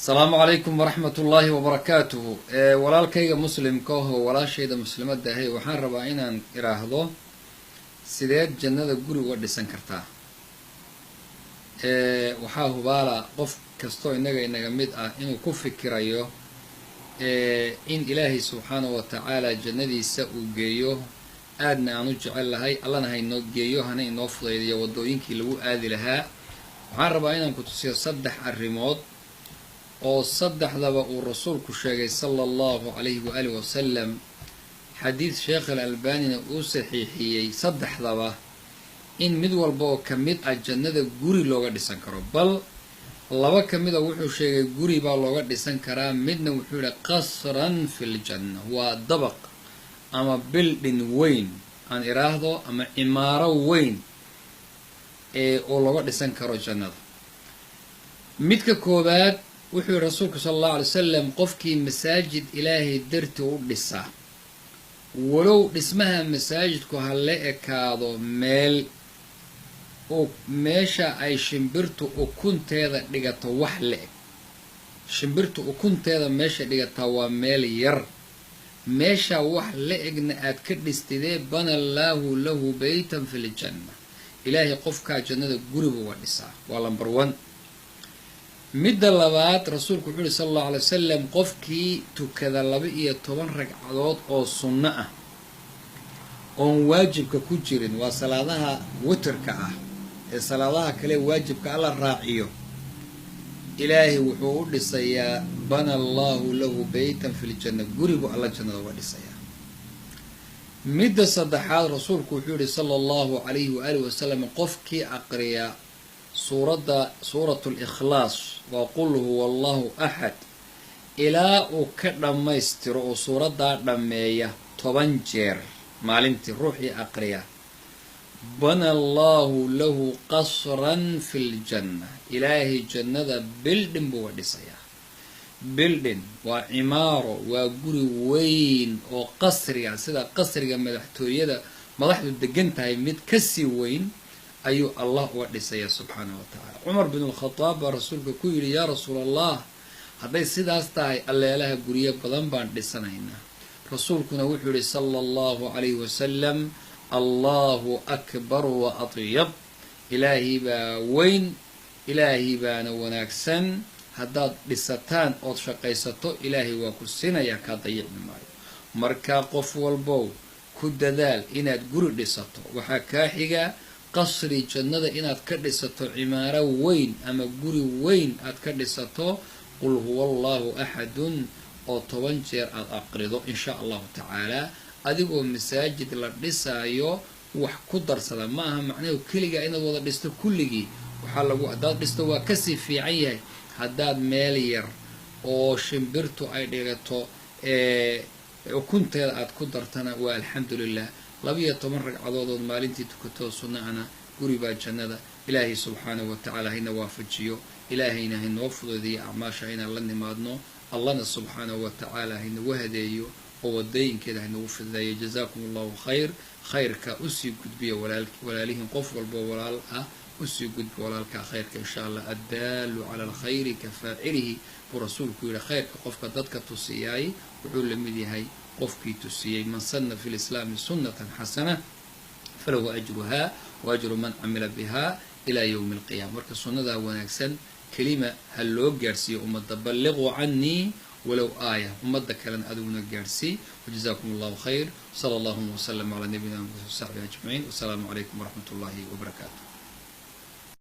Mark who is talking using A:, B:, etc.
A: Asalaamu calaykum waraxmat ullaahi wabarakaatuhu. Walaalkayga muslimka ahoo, walaashayda muslimadda ahay, waxaan rabaa inaan iraahdo: sideed jannada guri uga dhisan kartaa? Waxaa hubaala qof kastoo innaga inaga mid ah inuu ku fikirayo in Ilaahay subxaanahu wa tacaala jannadiisa uu geeyo. Aadna aan u jecel lahay, Allana ha inoo geeyo, hana inoo fudaydiyo waddooyinkii lagu aadi lahaa. Waxaan rabaa inaan ku tusiyo saddex arrimood oo saddexdaba uu Rasuulku sheegay sala Allahu calayhi waaalih wasalam, xadiid Sheekh Al Albanina uu saxiixiyey, saddexdaba in mid walba oo ka mid ah jannada guri looga dhisan karo. Bal laba ka mid a wuxuu sheegay guri baa looga dhisan karaa, midna wuxuu yihi qasran fi ljanna, waa dabaq ama building weyn aan iraahdo ama cimaaro weyn ee oo looga dhisan karo jannada. Midka koowaad, wuxuu yihi Rasuulku sala Allahu alay wasalam: qofkii masaajid Ilaahay dartii u dhisa, walow dhismaha masaajidku ha la ekaado meel oo meesha ay shimbirtu ukunteeda dhigato wax la eg, shimbirtu ukunteeda meesha dhigataa waa meel yar, meesha wax la egna aad ka dhistidee, bana Allaahu lahu beytan fi ljanna, Ilaahay qofkaa jannada guribu uga dhisaa. Waa number one. Midda labaad, Rasuulku wuxuu uhi sala Allahu alay wasalam: qofkii tukada 12 ragcadood oo sunno ah oon waajibka ku jirin, waa salaadaha witerka ah ee salaadaha kale waajibka alla raaciyo, Ilaahay wuxuu u dhisayaa, bana Allahu lahu beytan fi ljanna, guribu Alla jannada uga dhisayaa. Midda saddexaad, Rasuulku wuxuu yihi sala Allahu calayhi waaalih wasalam: qofkii aqriya suuradda Suurat Likhlaas, waa qul huwa Allahu axad, ilaa uu ka dhammaystiro oo suuraddaa dhammeeya 10 jeer maalintii, ruuxii aqriya, bana Allahu lahu qasran fi ljanna, Ilaahay jannada building buu uga dhisayaa. Building waa cimaaro, waa guri weyn oo qasriga, sida qasriga madaxtooyada madaxdu degan tahay mid kasii weyn ayuu Allah uga dhisayaa subxaanahu wa tacaala. Cumar bin Alkhadaab baa Rasuulka ku yidhi: "Yaa Rasuul Allah, hadday sidaas tahay, alleelaha guryo badan baan dhisanaynaa." Rasuulkuna wuxuu yihi sala Allahu calayhi wasalam: "Allahu akbar wa atyab." Ilaahay baa weyn, Ilaahay baana wanaagsan. Haddaad dhisataan ood shaqaysato, Ilaahay waa ku siinayaa, kaa dayicmi maayo. Marka qof walbow, ku dadaal inaad guri dhisato. Waxaa kaa xiga qasri jannada inaad ka dhisato, cimaaro weyn ama guri weyn aad ka dhisato qul huwa Allahu axadun oo 10 jeer aada aqrido, insha Allahu tacaala, adigoo masaajid la dhisaayo wax ku darsada. Ma aha macnahu keligaa inaad wada dhisto kulligii. Waxaa lagu haddaad dhisto waa kasii fiican yahay. Haddaad meel yar oo shimbirtu ay dhigato ukunteeda aad ku dartana, waa alxamdulilah. 12 ragcadoodood maalintii tukatoo sunna ana, guri baa jannada. Ilaahay subxaanahu wa tacaala hayna waafajiyo, Ilaahayna haynoo fududeeyo acmaasha inaan la nimaadno, Allahna subxaanahu wa tacaala haynagu hadeeyo oo wadooyinkeeda haynagu fududeeyo. Jazaakum Allahu khayr. Khayrka usii gudbiya walaalihiin. Qof walbo walaal ah, usii gudbi walaalkaa khayrka, insha Allah. "Addaalu cala alkhayri ka faacilihi," buu Rasuulku yihi. Khayrka qofka dadka tusiyaay wuxuu la mid yahay qofkii tusiyey. Man sanna fi lislaami sunnatan xasana falahu ajruha wa ajru man camila biha ilaa yowmi alqiyama. Marka sunnadaa wanaagsan kelima ha loo gaadhsiiyo ummadda. Balliquu canii walow aaya. Ummadda kalena adiguna gaadhsii. Wajazaakum Allahu khayr. Sala allahuma wasalam calaa nabiyina wa saxbihi ajmaciin. Wasalaamu calaykum waraxmat ullahi wabarakaatu.